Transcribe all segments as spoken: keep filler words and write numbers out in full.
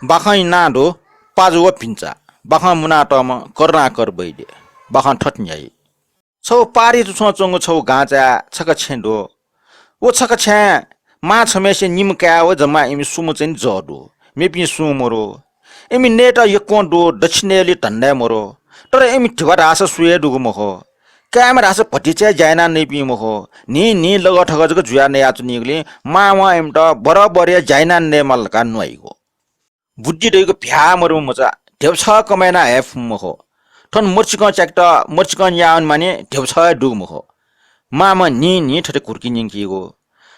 बाखंया नां दु पाजु व भिन्चा। बाखं मुनातःम्ह करुणाकर वैद्य। बाखं थथे न्ह्याइ। छगू पारी तुछ्वं च्वंगु छगू गाँचाय् छकः छेँ दु। व छकः छेँय् मां छम्हय्सिया निम्ह काय् व जम्मा इमि सुम्ह चाहिँ जः दु। मेपिं सुं मरु। इमि नयेत यक्वं दु, दच्छि नयेलि धन्दाय् मरु। तर इमि धिबा धाःसा सु हे दुगु मखु। काय्म्ह धाःसा भतिचाय् ज्या यानाः नइपिं मखु। न्हिं न्हिं लगः थगः जक जुयाः नयाच्वनीगुलिं मांवं इमित बरबरया ज्या यानाः नयेमाल धकाः न्वाइगु। बुद्धि दइगु भ्याः मरुम्ह मचा ध्यबा छगः कमय् यानाः हये फुम्ह मखु। थन मर्चिकं च्याकेत मर्चिकं न्याः वनेमानि ध्यबा छगः हे दुगु मखु। मांम्हं न्हिं न्हिं थथे घुर्की न्यंकीगु।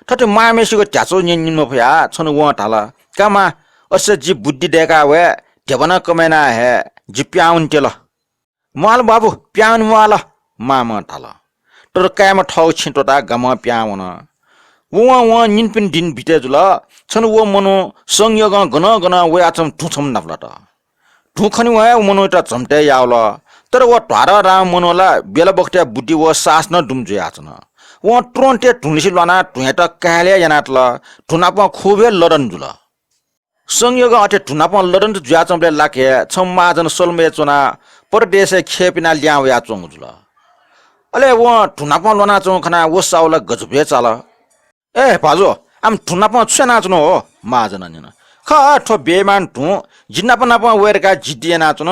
थथे मांम्हय्सिगु ध्याचौ न्यने निम्ह फयाः छन्हु वं धाल, का मां, अथे जि बुद्धि दय्काः वये, ध्यबा नं कमय् यानाः हये, जि पिहां वने त्यल। म्वाल बाबु, पिहां वने म्वाल, मांम्हं धाल। तर काय्म्ह थःगु छेँ त्वःताः गामं पिहां वन। वं वं निन्हु पिन्हु दिं बितय् जुल। छन्हु व मनू संयोगं गनं गनं वयाच्वंम्ह धुँ छम्ह नापलात। धुँ खनेवं हे व मनूयात झम्टय् याःवल। तर व ध्वादँ रां मनू ला बेला बखतय् बुद्धि व साहस नं दुम्ह जुयाच्वन। वं तुरुन्त हे धुंलिसे ल्वानाः धुँयात काय् यानातल। धुँ नाप खुब हे लदन जुल। संयोगं अथे धुँ नाप लदन जुयाच्वंबलय् लाखे छम्ह महाजन सलमय् च्वनाः परदेशय् ख्यय् पिनाः लिहां वयाच्वंगु जुल। अले वं धुँ नाप ल्वानाच्वंगु खनाः व साहुला गजब हे चाल। ए भाजु, आम धुँ नाप छु यानाच्वनागु हो? महाजनं न्यन। खः, थ्व बेइमान धुँ जि नाप नाप वये धकाः जिद्दी यानाच्वन।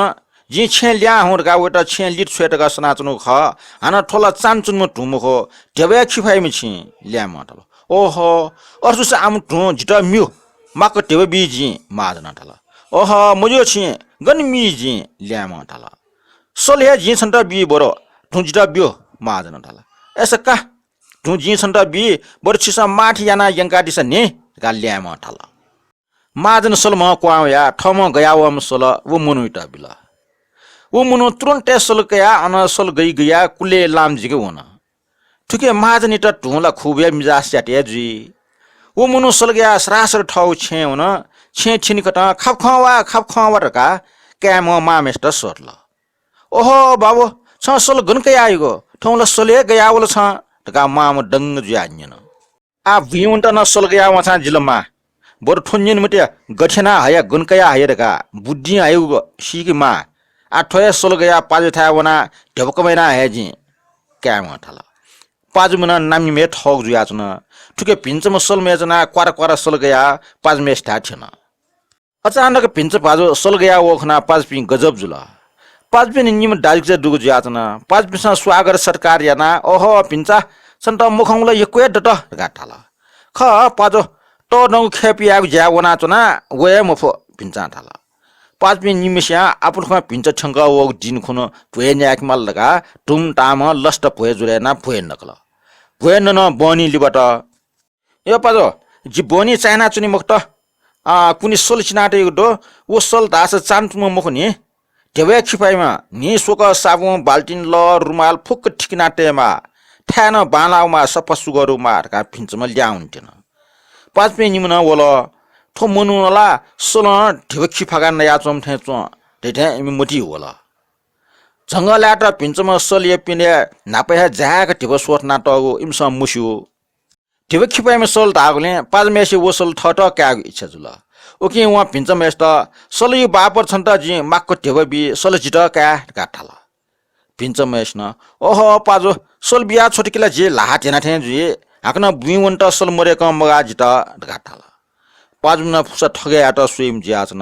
जिं छेँ लिहां हुँ धकाः वयात छेँ लित छ्वये धकाः सनाच्वनागु खः। हानं थ्व ला चान्हु च्वनीम्ह धुँ मखु, ध्यबा हे खि फाइम्ह छिं, ल्याय्म्हं धाल। ओहो, अथे जूसा आम धुँ जितः म्यू, माक्व ध्यबा बी जिं, महाजनं धाल। ओहो, मज्यू छिं, गन मी जिं, ल्याय्म्हं धाल। सल हे जिं छन्त बी बरु, धुँ जितः ब्यु, महाजनं धाल। अय्सा का, धुँ जिं छन्त बी, बरु छिसं माःथें यानाः यंकादिसँ नि धकाः ल्याय्म्हं धाल। महाजन सलम्हं क्वहां वयाः थःम्हं गयावःम्ह सल व मनूयात बिल। व मनू तुरुन्त हे सल कयाः अन सल गइ गयाः कुलय् लाम जिके वन। थुकी महाजनयात धुं ला खुबया मिजास यात हे जुइ। व मनू सल गयाः सरासर थःगु छेँय् वन। छेँय् थ्यनीकथं खापखं वा, खापखं वा धकाः काय्म्हं मांम्हय्सित सःतल। ओहो बाबु, छं सल गन कयाः हइगु? थौं ला सल हे गयावल छं धकाः मांम्ह दंग जुयाः न्यन। आः बुँइ वनेत नं सल गयाः वंसां जिल मां। बरु थ्व न्यने मते, गथे यानाः हया, गन कयाः हया धकाः बुद्धिं हयागु सीके मां। आः थ्व हे सल गयाः पाजुथाय् वनाः ध्यबा कमय् यानाः हये जिं, काय्म्हं धाल। पाजुम्ह नं नामिम्ह हे थःगु जुयाच्वन। थुकी भिन्चाम्ह सलमय् च्वनाः क्वारा क्वारा सल गयाः पाजुम्हय्सिथाय् थ्यन। अचानक भिन्चा पाजु सल गयाः वःगु खनाः पाजुपिं गजब जुल। पाजुपिनि निम्ह दाजुकिजा दुगु जुयाच्वन। पाजुपिन्सं स्वागत सत्कार यानाः, ओहो भिन्चा, छन्त मखंगु ला यक्व हे दत धकाः धाल। खः पाजु, तःधंगु खय्‌पिं यायेगु ज्याय् वनाच्वना, वये मफु, भिन्चां धाल। पाजुपिं निम्हसियां आपालुखं भिन्चा थ्यंकः वःगु दिं खुन्हु भ्वय् न्यायेके माल धकाः धुमधामं लसता भ्वय् जुल यानाः भ्वय् नकल। भ्वय् ननं बहनी लिबात। ए पाजु, जि बहनी चाय् यानाच्वनी मखुत। आ, कुने सल चिनातयागु दु, व सल धाःसा चान्हु च्वनीम्ह मखु नि। ध्यबा हे खि फाइम्ह, न्हिं स्वकः साबुन, बाल्टिन, लः, रुमाल फुक्क थिकिना तयेमाः। थाय् नं बांलाः वःमाः, सफा सुग्घर वःमाः धकाः भिन्चाम्ह लिहां वने त्यन। पाजुपिं निम्ह नं वल। थ्व मनुखं ला सलं ध्यबा खि फाकाः नयाच्वंम्ह थें च्वं धइथें इमि मतिइ वल। झंगः लायेत भिन्चाम्ह सलया पिने न्हापा हे जाय्‌क ध्यबा स्वथनातःगु इमिसं मस्यू। ध्यबा खि फाइम्ह सल धाःगुलिं पाजुम्हय्‌सित व सल थःत कायेगु इच्छा जुल। उकिं वं भिन्चाम्हय्‌सित, सलया बापत छन्त जिं माक्व ध्यबा बी, सल जितः काये धकाः धाल। भिन्चाम्हय्‌सिनं, ओहो पाजु, सल बिया छ्वत कि ला जि ल्हाः त्यना थें जुइ, हाकनं बुँइ वनेत सल मदय्‌कं मगाः जितः धकाः धाल। पाजुम्ह नं फुसा थगय् यायेत स्वइम्ह जुयाच्वन।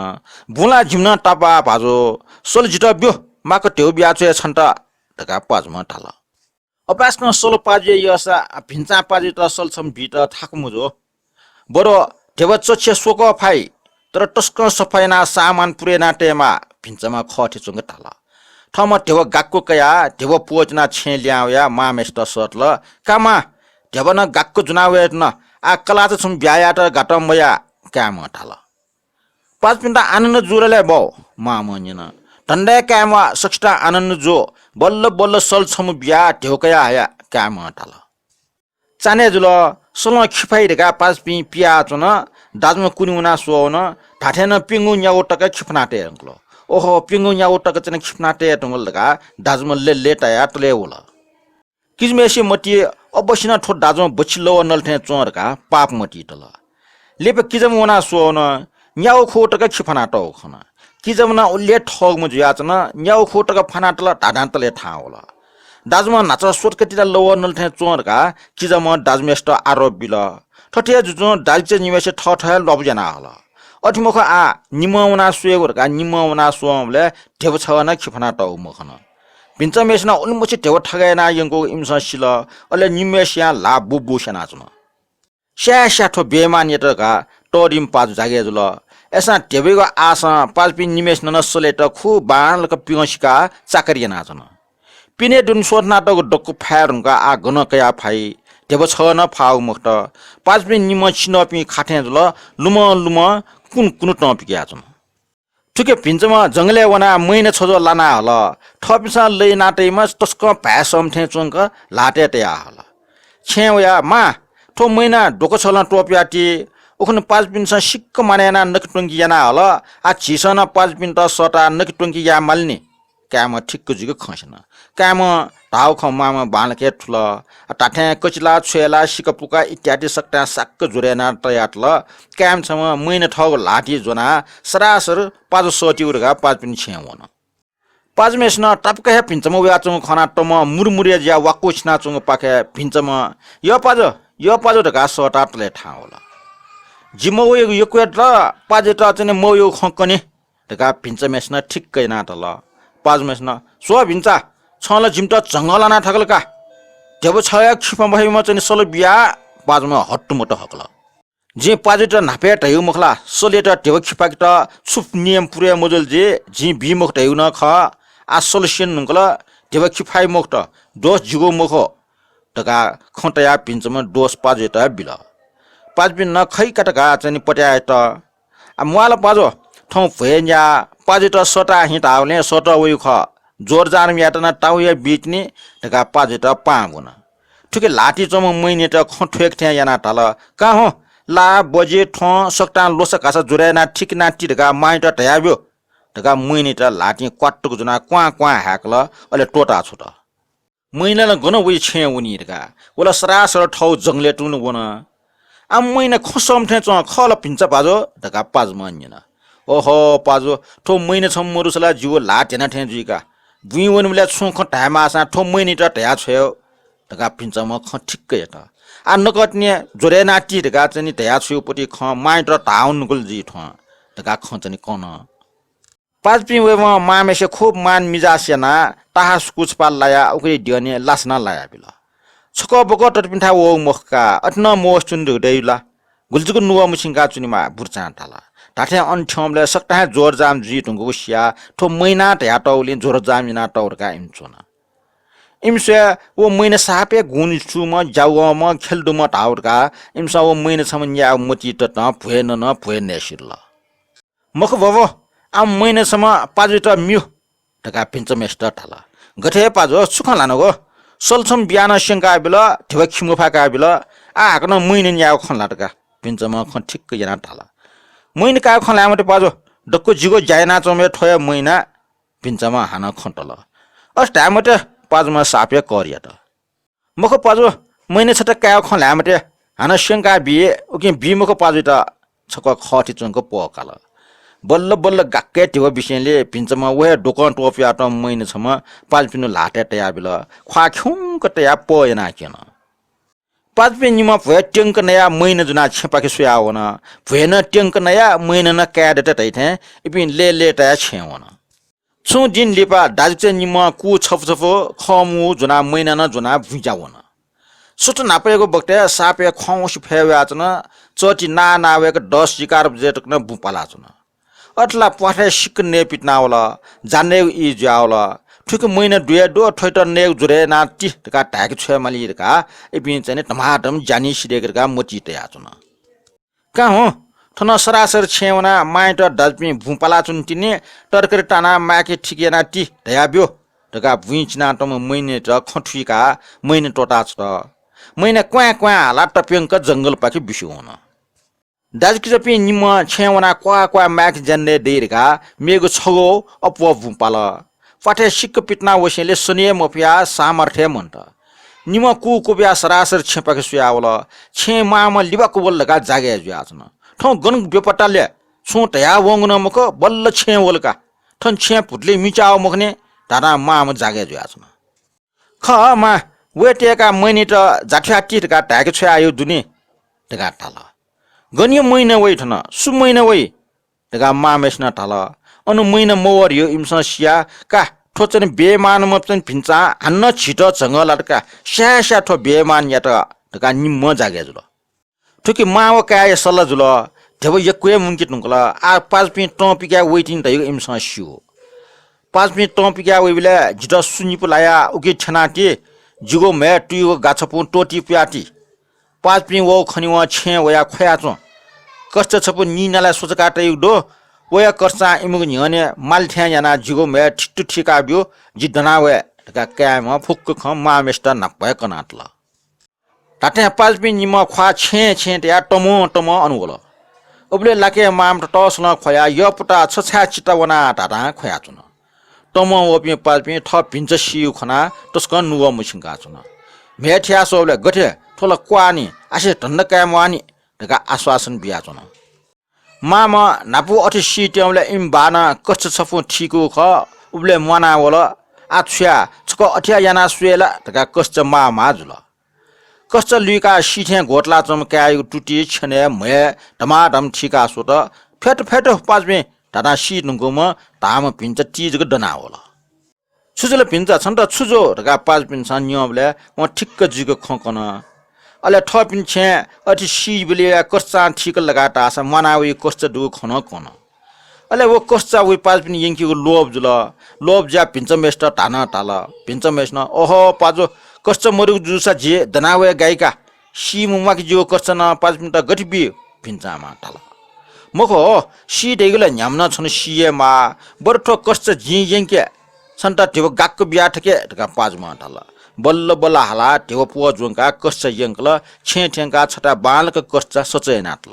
बुँ ला जिमि नं तापाः पाजु, सल जितः ब्यु, माक्व ध्यबा बियाछ्वये छन्त धकाः पाजुम्हं धाल। अपाय्‌सकं सल पाजुया यःसा भिन्चां पाजुयात सल छम्ह बीत थाकु मजू। बरु ध्यबा चच्छिया स्वकः फाइ, तर तसकं सफा यानाः सामान पुरय् याना तयेमाः, भिन्चाम्हं खः थें च्वंक धाल। थःम्हं ध्यबा गाक्व कयाः ध्यबा प्वःतिनाः छेँय् लिहां वयाः मांम्हय्‌सित सःतल। का मां, ध्यबा नं गाक्व ज्वना वये धुन, आः कलाःचा छम्ह बिया यायेत गातं मया, काय्‌म्हं धाल। पाजुपिन्त आनन्द जू ला लय् बाः, मांम्हं न्यन। धन्दा या काय्‌म्ह, सकसितं आनन्द जू, बल्ल बल्ल सल छम्ह बियाः ध्यबा कयाः हया, काय्‌म्हं धाल। चान्हय् जुल। सलं खि फाइ धकाः पाजुपिं पियाच्वन। दाजुम्ह कुने वनाः स्वः वन। धात्थें नं प्यंगू न्यागू तक खि फ्वना तये धुंकल। ओहो, प्यंगू न्यागू तक चाहिँ खि फ्वना तये धुंकल धकाः दाजुम्ह लय्‌लय्‌तायाः तलय् वल। किजाम्हय्‌सिया मतिइ अवश्य नं थ्व दाजुं बच्छि लवः नल थें च्वं धकाः पाप मतिइ तल। लिपा किजाम्ह वनाः स्वः वन। न्यागू खुगू तक खि फ्वना तःगु खन। किजाम्ह नं उलि हे थःगुम्ह जुयाच्वन। न्यागू खुगू तक फ्वना तल, धाधां तले थाहां वल। दाजुम्ह न्हाचः स्वतकतिला लवः नल थें च्वं धकाः किजाम्हं दाजुम्हय्‌सित आरोप बिल। थथे जुजुं दाजुकिजा निम्हय्‌सित थःथः हे ल्वापु याना हल। अथे मखु, आः निम्हं वनाः स्वयेगु धकाः निम्हं वनाः स्वंबलय् ध्यबा छगः नं खि फ्वना तःगु मखन। भिन्चाम्हय्‌सिनं उलिमछि ध्यबा थगा यानाः यंकूगु इमिसं सिल। अले निम्हय्‌सियां ल्हाः बुबु स्यानाच्वन। स्याः स्याः, थ्व बेइमानयात धकाः तःधिम्ह पाजु जागय् जुल। अय्‌सां ध्यबायागु आशं पाजुपिं निम्हय्‌सिनं नं सलय्‌त खुब बांलाक पिगं सिकाः चाकरी यानाच्वन। पिने दुने स्वथनातःगु दक्व फाये धुंकाः आः गनं कयाः फाइ? ध्यबा छगः नं फाःगु मखुत। पाजुपिं निम्ह चिनःपिं खा थें जुल, लुमं लुमं कुनु कुनु तं पिकयाच्वन। थुके भिन्चाम्ह जंगलय् वनाः मैना छज्वः लाना हल। थःपिन्सं लय् याना तइम्ह तसकं भाय् सःम्ह थें च्वंक ल्हातय् तया हल। छेँय् वयाः, मां, थ्व मैना ध्वाखा छलं त्वपुया ति। उखुन्हु पाजुपिन्सं सिक्क मानय् यानाः नके त्वंके याना हल। आः झीसं नं पाजुपिन्त सःताः नके त्वंके याये माल नि। काय्‌म्ह ठिक्क जुइक खँ स्यन। काय्‌म्हं धाःगु खँ मांम्हं बांलाक हे थुल। आः धात्थें कचिला, छ्वय्‌ला, सिकापुका इत्यादि सकतां साक्क ज्वरय् यानाः तयातल। काय्‌म्ह छम्हं मैना थःगु ल्हातिइ ज्वनाः सरासर पाजु सःतीगु धकाः पाजुपिनि छेँय् वन। पाजुम्हय्‌सिनं तापाक हे भिन्चाम्ह वयाच्वंगु खनाः तमं मुरुमुरय् जुयाः वाक्व छिनाच्वंगु पाखे भिन्चाम्हं, यः पाजु, यः पाजु धकाः सःताः तले थाहां वल। जि मवयागु यक्व हे दु ला, पाजुयात चाहिँ मवयागु खँ कने धकाः भिन्चाम्हय्‌सिनं ठिक्क यानाः धाल। पाजुम्हय्‌सिनं, स्व भिन्चा, छं ला जिमित झंगः लाना थकल का। ध्यबा छगः हे खि फ्वं फइम्ह चाहिँ सल बिया। पाजुम्हं हत्तुमत हकल। जिं पाजुयात न्हापा हे धयागु मखु ला, सलयात ध्यबा खि फ्वयेकेत छु नियम पुरे मजुल जि, जिं बी मखु धयागु नं खः। आः सल स्यने धुंकल, ध्यबा खि फ्वये मखुत, दोष जिगु मखु धकाः खँ तयाः भिन्चाम्हं दोष पाजुयात हे बिल। पाजुपिं नं खइ का धकाः चाहिँ पत्याः यात। आः म्वाः ला पाजु, थौं भ्वय् न्याः, पाजुयात सःताः हिँ धाःबलय् सःतः वइगु खः। जोरजाम यायेत नं ताःगु हे बीतिनि धकाः पाजुयात पाहां ब्वन। थुके ल्हातिइ च्वंम्ह मैनायात खँ थ्वय्‌के थें यानाः धाल, का हुँ, ला, बजि, थ्वँ, सकतां ल्वसा घासा ज्वरय् यानाः थिक यानाः ति धकाः मांयात धयाब्यु धकाः मैनायात ल्हातिं क्वात्तुक ज्वनाः क्वां क्वां हाय्‌कल, अले त्वःताछ्वत। मैना ला गन वइ, छेँय् वनी धकाः। व ला सरासर थःगु जंगलय् तुं वन। आः मैना खँ सःम्ह थें च्वं, खः ला भिन्चा पाजु धकाः पाजुम्हं न्यन। ओहो पाजु, थ्व मैना छम्ह मदुसा ला जिगु ल्हाः ध्याना थें जुइ का। बुँइ वनेबलय् छुं खँ धायेमाःसां थ्व मैनायात धयाछ्वये धकाः भिन्चाम्हं खँ ठिक्क यात। आः नकतिनि ज्वरय् यानाः ति धकाः चाहिँ धयाछ्वयेगु पति खँ मांयात धाः वनेधुंकल जुइ थ्वँ धकाः खँ चाहिँ कन। पाजुपिं वयेवं मांम्हय्‌सित खुब मान मिजासे यानाः ताहासुकु छपाः लायाः उकिया द्यःने लासा नं लायाबिल। छकः बकः ततःपिन्थाय् वःगु मखु का, अथे नं मवसे च्वने धुंकल दइ ला? गुलि जक नुगः मछिंकाः च्वनेमाः, बुर्चां धाल। धात्थें अन थ्यंबलय् सकतां हे जोरजाम जुइ धुंकूगु सियाः थ्व मैनां धयातःगुलिं जोरजाम यानातःगु धकाः इमिसं च्वन। इमिसं व मैना साप हे गुण सूम्ह, ज्यावंम्ह, ख्यलदुम्ह धाःगु धकाः इमिसं व मैना छम्ह न्यायेगु मतिइ ततं भ्वय् नन, भ्वय् नये सिधल। मखु भ्वभ्व, आः मैना छम्ह पाजुयात म्यू धकाः भिन्चाम्हय्‌सित धाल। गथे हे पाजु, छु खँ ल्हानागु? सल छम्ह बियाः नं स्यंकाबिल, ध्यबा खि मफ्वाय्‌काबिल, आः हाकनं मैना न्यायेगु खँ ल्हात का। भिन्चाम्हं खँ ठिक्क यानाः धाल। मैना कायेगु खँ ल्हाये मते पाजु, दक्व जिगु ज्या यानाच्वंम्ह हे थ्व हे मैना। भिन्चाम्हं हानं खँ तल। अथे धाये मते, पाजुम्हं साप हे कर यात। मखु पाजु, मैना छता कायेगु खँ ल्हाये मते, हानं स्यंकाबी, उकिं बी मखु पाजुयात। छकः खःति च्वंक प्वः काल। बल्ल बल्ल गाक्क हे ध्यबा बिसेंलि भिन्चाम्हं व हे द्वकं त्वपुयातःम्ह मैना छम्ह पाजुपिनि ल्हातय् तयाबिल। ख्वाः खिउँक तयाः प्वः यानाः क्यन। पाजुपिं निम्हं भ्वय् त्यंक नयाः मैना ज्वनाः छेँपाखे स्वयाः वन। भ्वय् नं त्यंक नयाः मैना नं काये दत धइथें इपिं लय्‌लय्‌तायाः छेँय् वन। छुं दिं लिपा दाजुकिजा निम्हं कू छपु छपु खंमू ज्वनाः मैना नं ज्वनाः बुँज्या वन। सुथ न्हापायागु बखतय् सापय् खंवसि फय् वयाच्वन। चःति नाः नाः वय्‌क दस एघार बजे तक नं बुँ पालाच्वन। अथे ला प्वाथय् सिक्क नये पितिना वल, जा नयेगु ई जुया वल। थुके मैना दुया दु, थ्वयात नयेगु ज्वरय् यानाः ति धकाः धाय्‌के छ्वये माली धकाः इपिं चाहिँ धमाधम ज्यानि सिधय्‌के धकाः मतिइ तयाच्वन। का हुँ, थन सरासर छेँय् वनाः मांयात दाजुपिं बुँ पालाच्वन तिनि, तरकारी तानाः माय्‌के थिक यानाः ति धयाब्यु धकाः बुँइ चिनातःम्ह मैनायात खँ थुइकाः मैना त्वःताछ्वत। मैना क्वाँय् क्वाँय् हालाः तप्यंक जंगलपाखे बिस्युं वन। दाजुकिजापिं निम्हं छेँय् वनाः क्वाः क्वाः माय्‌के ज्या नये दइ धकाः मेगु छगू अप्वः बुँ पाल। प्वाथय् सिक्क पितिना वसेंलि सने हे मफयाः सामर्थ्य हे मन्त। निम्हं कू क्वबियाः सरासर छेँपाखे स्वयाः वल। छेँय् मांम्ह लिबाक्क वल धकाः जागय् जुयाच्वन। थौं गन ब्यपताले छुं धयावंगु नं मखु, बल्ल छेँय् वल का। थन छेँय् भुतुलय् मिचाः वः मखु नि, धाधां मांम्ह जागय् जुयाच्वन। खः मां, वये तयेकाः मैनायात जाथ्याः ति धकाः धाय्‌के छ्वयाहयागु दु नि, धकाः धाल। गन हे मैना वइ थन, सु मैना वइ? धकाः मांम्हय्‌सिनं धाल। अन मैना मवः धयागु इमिसं सियाः का, थ्व च्वन बेइमानम्ह च्वन भिन्चां हानं झीत झंगः लात का, स्याः स्याः थ्व बेइमानयात, धकाः निम्हं जागय् जुल। थुकी मां व काय्‌या सल्लाह जुल। ध्यबा यक्व हे मुंके धुंकल। आः पाजुपिं तं पिकाय् वइतिनि धयागु इमिसं स्यू। पाजुपिं तं पिकाय् वइबलय् जितः सु निपु लायाः उकी थ्यनाति, जिगु म्हय् तुयुगु गा छपुं त्वःति पुयाति। पाजुपिं वःगु खनेवं छेँय् वयाः ख्वयाच्वँ। कस्चा छपु नीनालाय् स्वचकाः तयागु दु। वया कस्चां इमिगु न्ह्यःने माले थें यानाः जिगु म्हय् थित्तु थीका ब्यु, जि दना वये, धकाः काय्‌म्हं फुक्क खँ मांम्हय्‌सित न्हापा हे कनातल। धात्थें पाजुपिं निम्हं ख्वाः छेँय् छेँय् तयाः तमं तमं अन वल। उबलय् लाकय् मांम्हय्‌सित तःसलं ख्वयाः यःपुताः छ छाय् चिता वना धाधां ख्वयाच्वन। तमं वःपिं पाजुपिं थः भिन्चा सीगु खनाः तसकं नुगः मछिंकाच्वन। म्हय् थियाः स्वःबलय् गथे थ्व ला क्वाः नि, आसे धन्दा काये म्वाः नि धकाः आश्वासन बियाच्वन। मांम्ह न्हापु अथे सीत्यंबलय् इमि बाःनं कस्चा छपुं थीकूगु खः। उबलय् म्वाना वल। आः छु याये, छकः अथे यानाः स्वये ला धकाः कस्चा माः माः जुल। कस्चा लुइकाः सी थें ग्वतलाच्वंम्ह काय्‌यागु तुति छ्यनय् म्हय् धमाधम थीकाः स्वत। फ्यत फ्यत पाजुपिं धाधां सी धुंकूम्ह धाःम्ह भिन्चा ति जक दना वल। छु जुल भिन्चा, छन्त छु जू धकाः पाजुपिन्सं न्यंबलय् वं ठिक्क जुइक खँ कन। अले थःपिं छेँय् अथे सीबलय् कस्चां थीकल धकाः धाःसा म्वाना वइ कस्चा दुगु खँ नं कन। अले व कस्चा वइ पाजुपिं यंकेगु लोभ जुल। लोभ जुयाः भिन्चाम्हय्‌सित धानं धाल। भिन्चाम्हय्‌सिनं, "ओहो पाजु, कस्चा मदुगु जूसा जि दना वये गाइ का। सीम्ह म्वाके ज्यूगु कस्चा नं पाजुपिन्त गथे बी?" भिन्चाम्हं धाल। "मखु हो, सी धइगु ला न्ह्याम्हं छन्त सी हे माः। बरु थ्व कस्चा जिं यंके, छन्त ध्यबा गाक्क बिया थके" धकाः पाजुम्हं धाल। बल्ल बल्ल हालाः ध्यबा प्वः ज्वंकाः कस्चा यंकल। छेँय् थ्यंकाः छता बांलाक कस्चा सचा यानातल।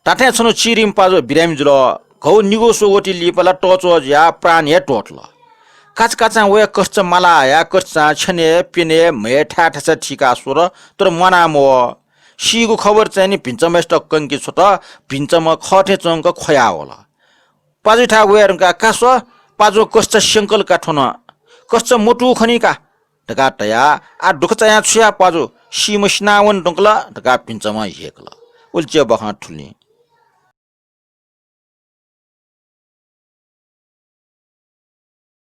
धात्थें छन्हु चिरिम्ह पाजु बिरामी जुल। घौ निगू स्वगू ति लिपा ला तःच्वः जुयाः प्राण हे त्वःतल। काचाकाचां वया कस्चा माला हयाः कस्चां छ्यनय् प्यनय् म्हय् थाय् थासय् थीकाः स्वल, तर म्वाना मवः। सीगु खबर चाहिँ नि भिन्चाम्हय्‌सित कंके छ्वत। भिन्चाम्ह खः थें च्वंक ख्वया वल। पाजुयाथाय् वये धुंकाः, "का स्व, पाजुं कस्चा स्यंकल का थ्व नं। कस्चा मतू खनी का" धकाः धयाः, "आः दुःख चायां छु याये पाजु, सीम्ह सिनावन धुंकल" धकाः भिन्चाम्हं ह्यय्‌कल। उलिच्या बाखं थुलिं।